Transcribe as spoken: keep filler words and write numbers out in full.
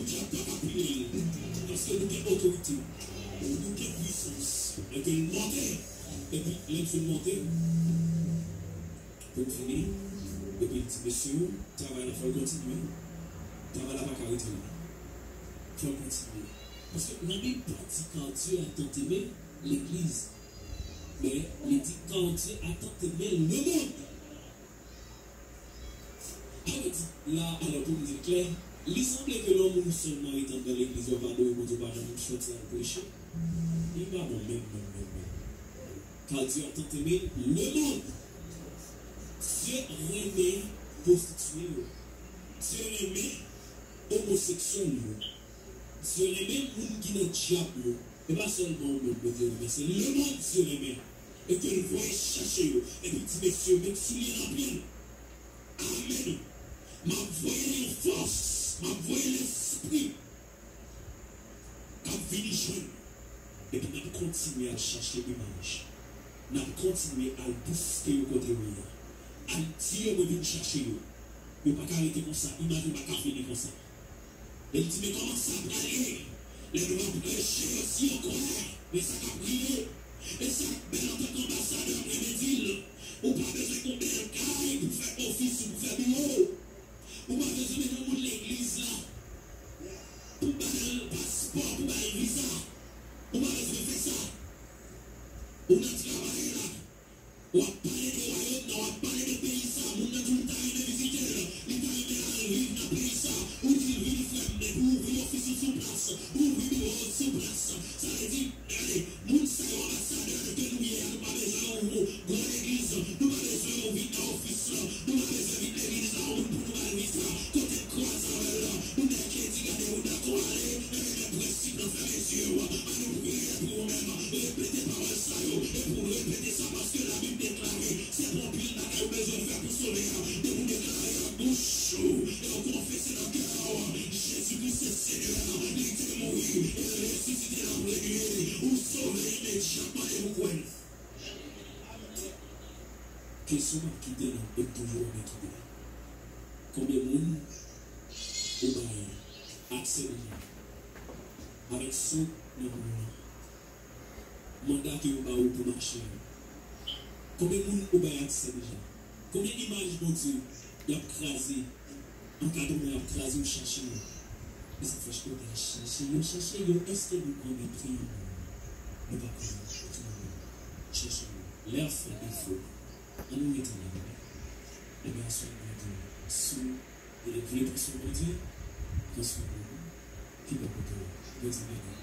Dyab pa ka pile l, paske nou gen otorite, nou gen pwisans. Lè ke l monte, epi lè l fin monte, pou n fini, epi l di, mesye yo, travay la fò l kontinye. Travay la pa ka rete la. Fò l kontinye. Paske Labib pa di, car Dieu a tant aimé legliz, men li di, car Dieu a tant aimé le monde. Sa vle di, la, alò, pou m di l klè, li sanble ke lè yon moun sèlman ret anndan legliz, w ap adore Bondye, w pa janm soti al preche. Li pa bon menm, menm, menm, menm. Car Dieu a tant aimé le monde. Dye renmen pwostitye yo. Dye renmen omoseksyèl yo. Dye renmen moun ki nan dyab yo. E pa sèlman ou menm Bondye renmen, se lemonn Dye renmen. E ke l voye chache yo. Epi di, mesye, met soulye nan pye l. Amèn. M ap voye yon fòs, m ap voye lespri k ap vini jwenn nou. Epi n ap kontinye al chache imaj. N ap kontinye al bouske yo kote yo ye a. Al di yo mwen vin chache yo. Yo pa ka rete konsa, imaj yo pa ka fini konsa. E l di, men kòman sa pral ye? Lè nou ap preche, yo si yo kwè, men sa k ap rive. E sa k bèl antanke anbasadè, m renmen di l, ou pa bezwen gon bèl kay pou fè ofis ou, pou fè biwo w. Ou pa bezwen menm yon moun legliz la pou ba l paspò, pou ba l viza. Ou pa bezwen fè sa. Ou nan travay la. W ap pale de wayòm nan, w ap pale de peyi sa. Moun nan di w ta renmen vizite l, li ta renmen al viv nan peyi sa. Ou di l vini frè m, men pou ouvri ofis ou sou plas, ouvri biwo w sou plas. Sa vle di, gade, moun sa yo anbasadè ke nou ye a, nou pa bezwen yo gwo legliz, nou pa bezwen yo vin nan ofis la, nou pa bezwen vin legliz la, yon moun pou nou ba l viza. Kote n kwaze avè l la, nou nèk di gade moun nan tou ale, enben men prensip nan fèmen zye w, ann nou priye pou ou menm, repete pawòl sa yo, epi w repete sa paske Labib deklare, se pa anpil bagay ou bezwen fè pou sove a, depi w deklare ak bouch ou, e w konfese nan kè w, Jezi Kris se Senyè, li te mouri, e l resisite, l ap revini, ou sove imedyatman depi w kwè l. Kesyon m ap kite la, e m toujou renmen kite. Konbyen moun ou bay aksè deja avèk son nan moun nan? Manda ke yo ba ou pou mache a. Konbyen moun ou bay aksè deja? Konbyen imaj Bondye y ap kraze? Ankadreman ap kraze, ou chache yo. E sa fè ou ta chache yo, chache yo. Èske nou konnen pri yon moun? Nou pa konnen pri yon moun. Chache yo. Lè a fè defo, ann nou rete la. Ebyen, aswè, nou di, si w vle pran swen Bondye, pran swen moun ki bò kote w. Bondye beni w.